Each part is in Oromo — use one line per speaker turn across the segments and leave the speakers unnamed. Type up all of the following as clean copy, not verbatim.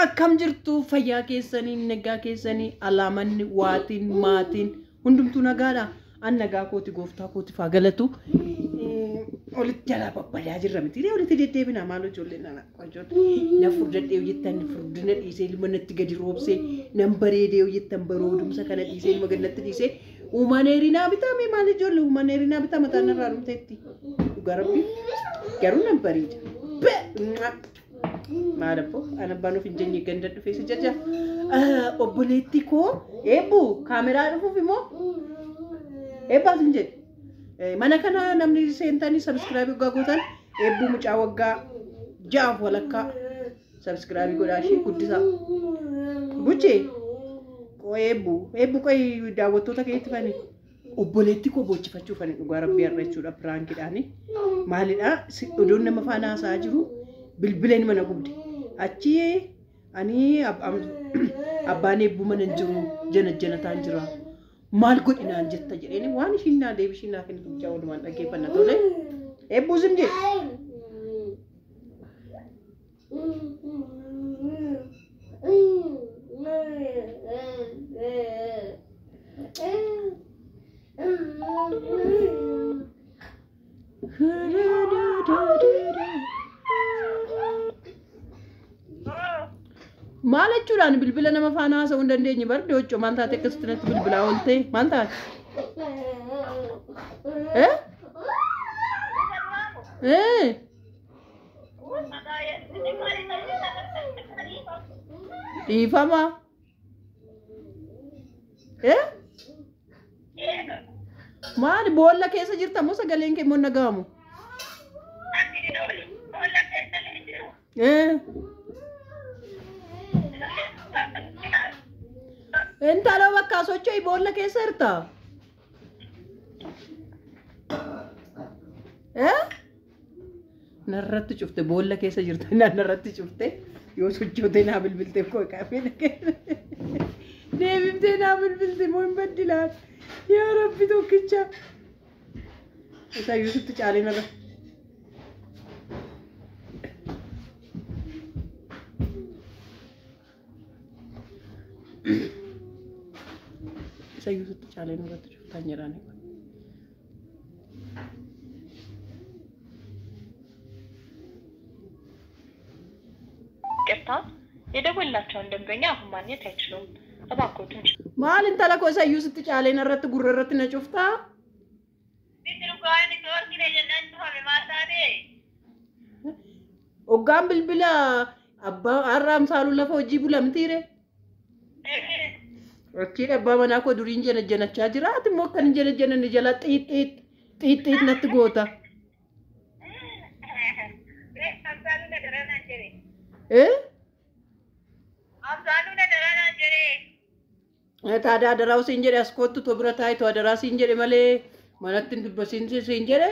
Akkam jirtu fayyaa keessanii nagaa keessanii alaamanni waatiin maatiin hundumtuu nagaadha. An nagaa kooti gooftaa kooti faa galatu. Olitti jalaa babbadaa jirra miti. Olitti deddeebina maal ijoollee nana ijoollee na furdadhee jettan furdina dhiisee ilma natti gadi roobsee nan bareedee jettan baroodumsa kana dhiisee ilma gadi natti dhiisee uumaan heerinaa bitame maal ijoollee uumaan heerinaa bitame mataan irraa dhumteetti. Dhugaa rabbi garuu nan bareeda. Maal abboo an abbaan of hin jennye ganda dhufee si jaja. Obboleetti koo eebbu kaameraa dhufuuf immoo eebbaas hin jedhe. Mana kana namni seentanii subscribe waggaa gootan eebbuu mucaa waggaa 6 walakkaa subscribe godhaa ishee guddisaa. Buchee qoo eebbu eebbu qoyi daawwattoota keetti fani. Obboleetti koo boochifachuuf ani dhugaa rabbii har'a jechuudha piraankiidhaani. Maalidhaa odoon nama faana haasa'aa jiru bilbileen mana gubde. Achi ani abbaan eebbuu mana hin jiru jana janataan jira. Maal godhinaan jetta jedheen waan ishiin naa deebishiin naa kennitu mucaa walumaan dhaggeeffanna tole. Eebbuu sim jedhe. Maal jechuudhaan bilbila nama faana haasa'uu hin dandeenye barde huccuu maal taate akkasitti natti bilbilaa oolte maal taate? Dhiifama. Maali boolla keessa jirta moo sagaleen kee immoo naga'amu? Intala bakka socho'i boolla keessa jirta? Narratti cufte boolla keessa jirta narratti cufte yoo sochootee naa bilbilte koo qabee deebiftee naa bilbilte moo hin baddilaan yaa rabbi tokkicha isayyuu sitti caalee narra. Isayyuu sitti caalee narratti cuftaan jedhaan.
ይቅርታ የደወላቸውን ደንበኛ አሁን ማግኘት አይችሉም። እባክዎትን
Maal intala koo isayyuu sitti caalee narratti gurra irratti na cuftaa? Hoggaan bilbila abbaa har'a amsaaluu lafa hojii bula mitiire. Achiin abbaa manaa koo duriin jana janachaa jira. Ati immoo akkan jana jananne jala xiit xiit xiit xiit natti goota. Taadaa adaraa siin jedhe as kottu too bira taa'i too adaraa siin jedhe malee manatti hin dubbisiin siin jedhe.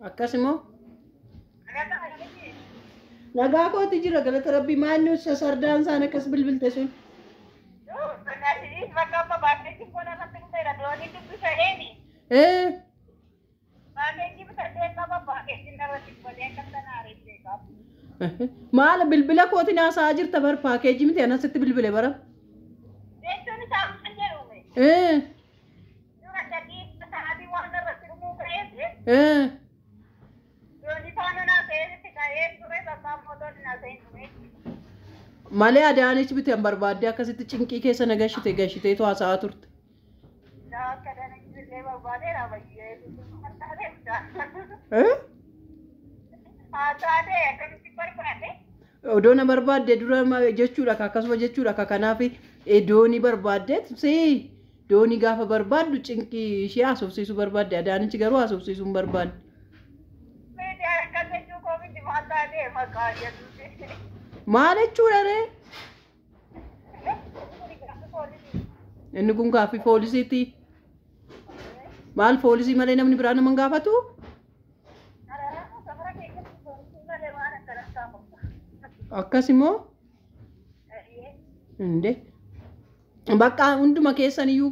Akkas immoo nagaa kooti jira galata rabbii maanni sardaan isaan akkas bilbilte sun. Maal bilbila kootiin haasa'aa jirta bar paakeejii miti anasitti bilbile bara. Malee Adaanech miti an barbaaddee akkasitti cinqii keessa na gashite gashiteetu haasa'aa turte. Odoo na barbaadde dura jechuudha akkasuma jechuudha kanaaf doonii barbaaddeet si doonii gaafa barbaaddu cinqii ishee haasofsiisuu barbaadde Adaanech garuu haasofsiisuu hin barbaadne. Maal jechuudha ree? Inni kun gaaffii poolisiiti. Maal poolisii malee namni biraa nama hin gaafatu? Akkas immoo? Inde. Bakka hunduma keessan iyyuu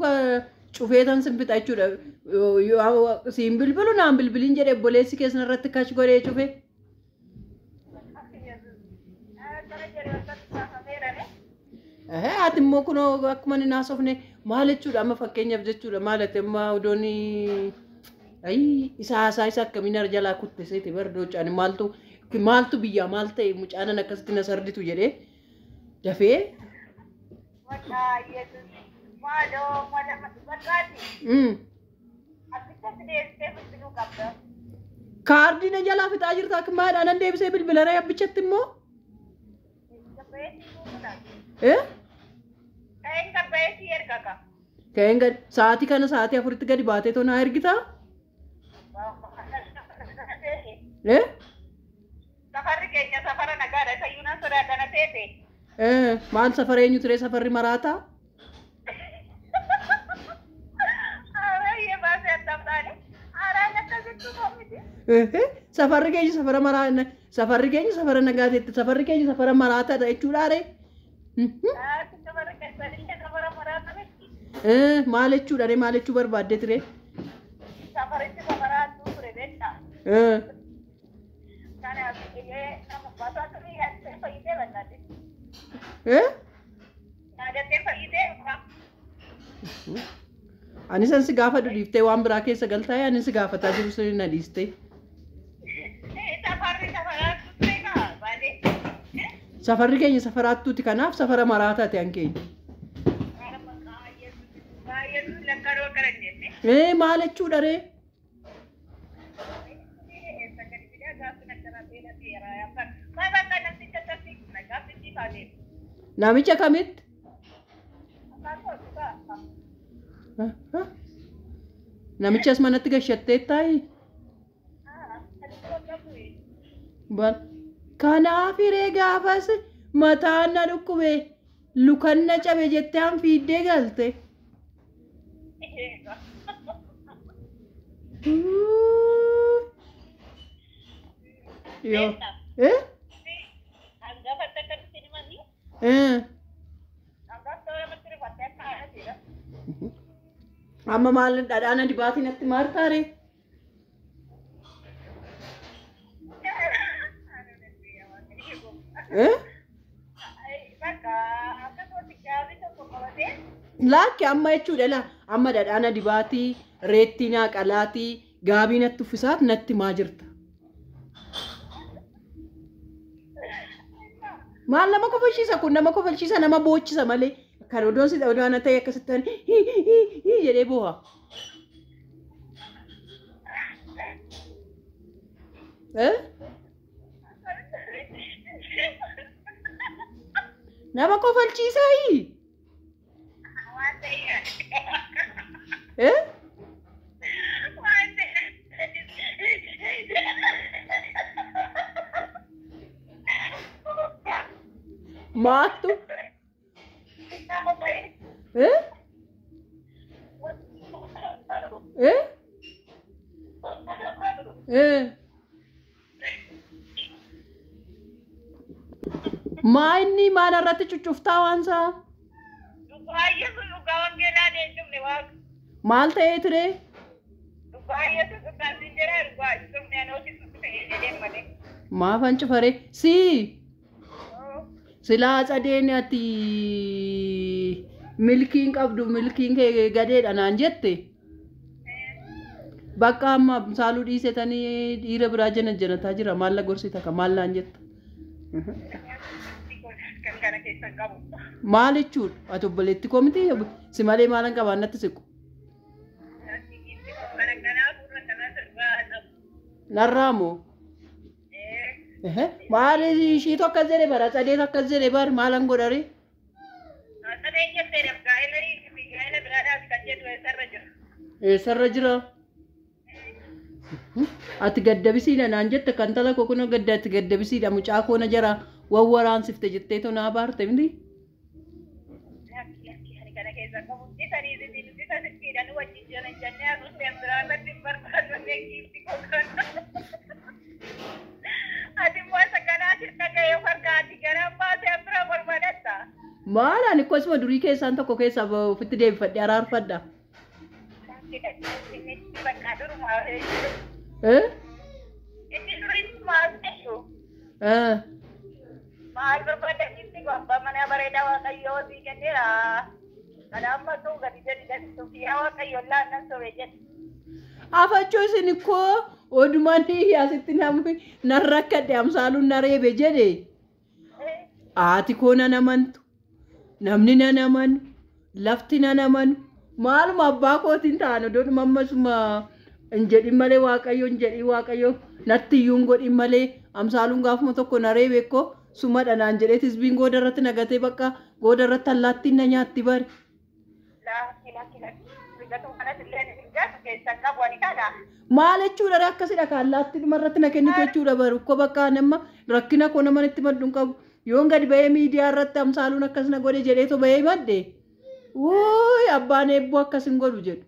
cufeetan sin fixa jechuudha. Siin bilbilu naan bilbiliin jedhe obboleessi keessan irratti kash godhee cufe. Ati immoo kunoo akkuma inni naasofne maal jechuudha amma fakkeenyaaf jechuudha maal ati amma odoon isa haasaa isa akkamiin jalaa kutte seete bardoo maaltu maaltu biyyaa maal ta'e mucaanan akkasitti na sarditu jedhee dafee. Kaardii na jalaa fixaa jirta akka maadhaan nan deebisee bilbila abbichatti immoo. Ka'een gad sa'aatii kana sa'aatii 4tti gadi baatee too naa ergitaa?
Safarri keenya safara nagaadha. Isayyuu nan sodaadha teete.
Maal safara eenyu ture safarri maraataa? Safarri keenya safara maraa safarri keenya safara nagaateetti safarri keenya safara maraataadha jechuudha ree. Maal jechuudha ree maal jechuu barbaadde ture?
Safarichi safaraatu ture beektaa? Kanaaf nama basaatu yaadattee fayyitee bannaate. Yaadattee fayyitee.
Ani san si gaafa dhiiftee waan biraa keessa galtaa ani si gaafataa jiru sirrii na dhiistee.
Safarri safaraatu ture kaa baadee.
Safarri keenya safaraattuuti kanaaf safara maraataa ta'an keenya. Maal jechuudha ree? Namicha kamitti? Namicha as manatti gashattee taa'i? Kanaaf hiree gaafas mataan na dhukkube lukan na cabe jettee an fiiddee galte. Yoo. Amma maal dhadhaan dibaatiin natti maartaare? Laakki amma jechuudha laa amma dhadhaan dibaatii reettii naa qalaatii gaabii natti uffisaat natti maa jirta. Maal nama kofalchiisa kun nama kofalchiisa nama boochisa malee kan odoon si odoon ta'e akkasitti hii jedhee booha. Nama kofalchiisaa hii? Maattu? Maa inni maal irratti cuccuftaa waan isaa? Maal ta'ee ture? Maafan cufaree? Sii! Silaa tsadeen ati milkiin qabdu milkiin kee gadeedha naan jette. Bakka amma saaluu dhiisetanii dhiira biraa jana janataa jira maal la gorsita ka maal naan jetta. Maal jechuudha ati obboleetti koo miti si malee maalan qabaan natti siqu. Narraa moo? Maal ishiitu akkas jedhe bara tsadeetu akkas jedhe bar maalan godhare? Eessarra jira? Ati gaddabisiidha naan jette kan tala koo kunoo gadda ati gaddabisiidha mucaa koo na jara wawwaraansifte jetteetu naa baarte miti? Maal ani akkasuma durii keessaan tokko keessaa ofitti deebifadhe araarfadha.
bareedaa Waaqayyoo sii kenneera. Kana amma ta'u gadi jedhi gadi yaa Waaqayyo laannan sobe jedhi.
Afachoo isin ikkoo odumaan asitti namni nan rakkadhe Amsaaluun na reebe jedhe. Haati koo nan amantu, namni nan amanu, lafti nan amanu, maaluma abbaa kootiin ta'an odoodhuma ammasuma hin jedhin malee Waaqayyo hin jedhin Waaqayyo natti iyyuu hin godhin malee Amsaaluun gaafuma tokko na reebe ikkoo sumadha naan jedhee tisbiin gooda irratti nagatee bakka gooda irratti allaattiin na nyaatti bari.
Lakki lakki lakki. Rigatuu kanas illee ni rigatu keessan qabu ani kana.
Maal jechuudha akkasidha ka allaattii dhuma irratti na kennitu jechuudha baru ukkoo bakka nama rakkina koo nama itti maddu hin qabu. Yoon gadi ba'ee miidiyaa irratti Amsaaluun akkas na godhe jedheetoo ba'ee madde. Wuuy abbaan eebboo akkas hin godhu jedhu.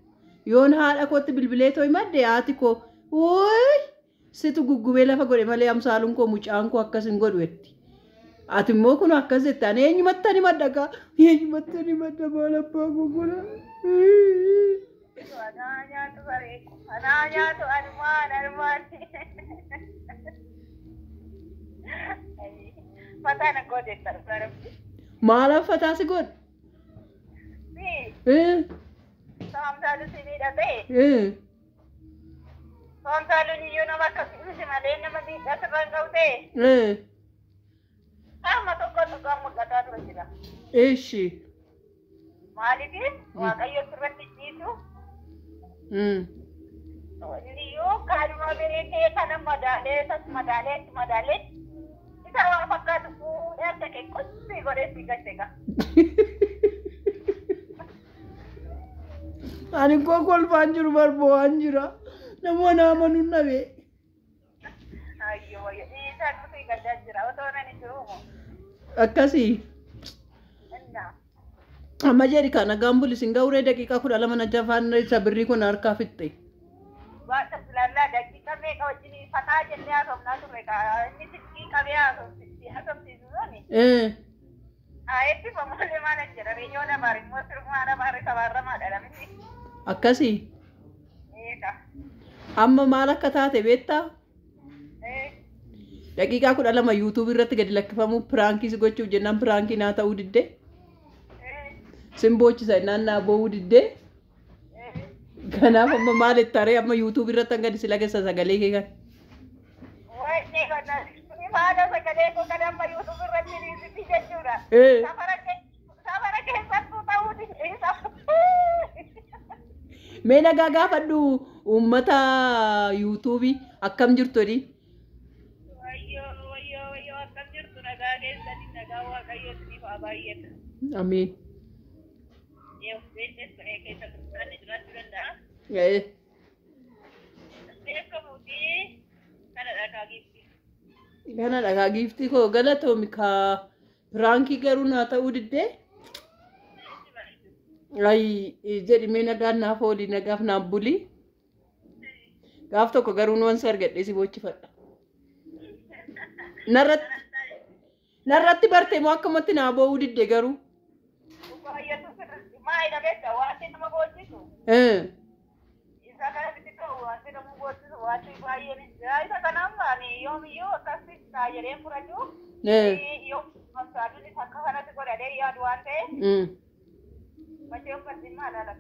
Yoon haadha kootti bilbileetoo himadde haati koo wuuy situ guggubee lafa godhe malee Amsaaluun koo mucaan koo akkas hin godhu jetti. Ati immoo kun akkas jette ani eenyumatti ani madda gaa eenyumatti ani madda maal abbaa koo godha.
Anaa nyaatu bareeku. Anaa nyaatu anumaan anumaan. Mataa na gooteetta dhugaa rabbi.
Maal affataa si godhe?
Si Amsaalu si miidha ta'e. Amsaaluun iyyuu nama akkasii miti malee nama miidhaa sirra hin qabu ta'e. Qaama tokko tokkoon mul'ataa ture jira.
Ishi.
Maaliif Waaqayyo sirratti ciisu iyyuu kaanuma beekee kana madaalee tas madaalee madaalee isa waan fakkaatu fuudhee akka kee qossii godhee si galche gaa.
Ani koo kolfaan jiru barboo'aan jira. Namoonni amanuun dhabe.
Ayyoo wayyo dhiisaa nuti galchaa jira otoo nani jiruumoo.
Akkasii.
Innaa.
Amma jedhi kana gaambul isin ga'uree daqiiqaa 12 na jafaan isa birrii kun harkaa fixxe.
Waaqa filannaa daqiiqa meeqa wajjin fataa jennee haasofnaa turre kaa inni silkii qabee haasofsiisu suni. Eebbifamu malee maal jedha reeyyoon abaar immoo sirmaan abaar sabaarramaadha namichi.
Akkasii.
Eega.
Amma maal akka taate beektaa? Daqiiqaa 12 yuutuubii irratti gadi lakkifamuu piraankii si gochuuf jennaan piraankii naa ta'uu didde. Simboochisa jennaan naa boo'uu didde. Kanaaf amma maal itti haree amma yuutuubii irratti hanga si lageessa sagalee kee kana.
Wanni kana maala sagalee koo kana amma yuutuubii irratti dhiisiti jechuudha. Safara keessattuu ta'uu isa.
Mee nagaa gaafadhu uummata yuutuubii akkam jirtu jedhi.
Wayyoo wayyoo wayyoo akkam jirtu nagaa keessatti nagaa Waaqayyo isiniif haa baay'atu.
Amiin.
Beeknes ta'ee keessa kiristaanni jiraachuu danda'a. Beekamuuti kana dhagaa giifti.
Kana dhagaa giiftii koo galatoomi kaa piraankii garuu naa ta'uu diddee. Ayi jedhi mee nagaan naaf oolii nagaaf naaf buli. Gaaf tokko garuu nuwan si argadhee si boochifadha. Narratti bartee moo akkamatti naa boo'uu didde garuu.
Waaqayyotu sirriitti maayila beekta wanti nama booccisu. Isa kanatti ta'u wanti nama booccisu wanti baay'een jira. Isa kanaaf ani yoomiyyuu akkasitti ta'a jedhee fudhadhu. Yoo Amsaaluun isa akka kanatti godhadhee yaadu waan ta'eef. Machee uffatti maal ala.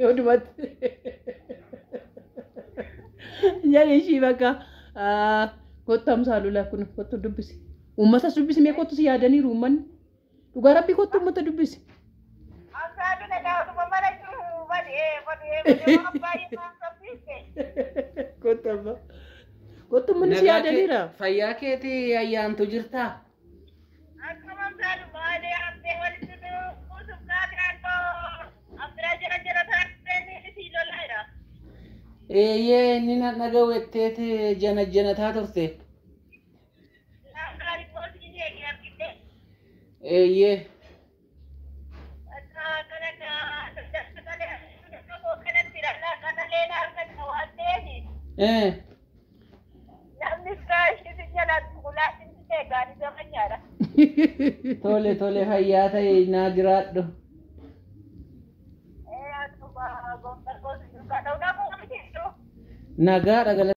Odumatti. Jedhi ishii bakka kottu Amsaaluu lakkuna kottu dubbisi. Uummatas dubbisi mee kottu si yaadaniiru uummanni. Dhugaa rabbii kottu uummata dubbisi.
Amsaaluun egaa otuma mana jiru badee badee badee waan baay'ee waan qabsiiste.
Kottu amma. Kottu uummanni si yaadaniira.
Fayyaa keetii ayyaantu jirtaa?
Akkuma Amsaalu maalee haftee walitti kuusuuf kaakaan koo abbiraa jira jira taatee si lolaadha.
Eeyyee inni na dhaga'u jetteeti jana janataa turte.
Naankaan immoo si eegi argite.
Eeyyee.
Namni biraa ishee jalatti qulaatiin eegaa ni gamanyaadha.
Tole tole fayyaa ta'e naa jiraadhu. Nagaadha galata.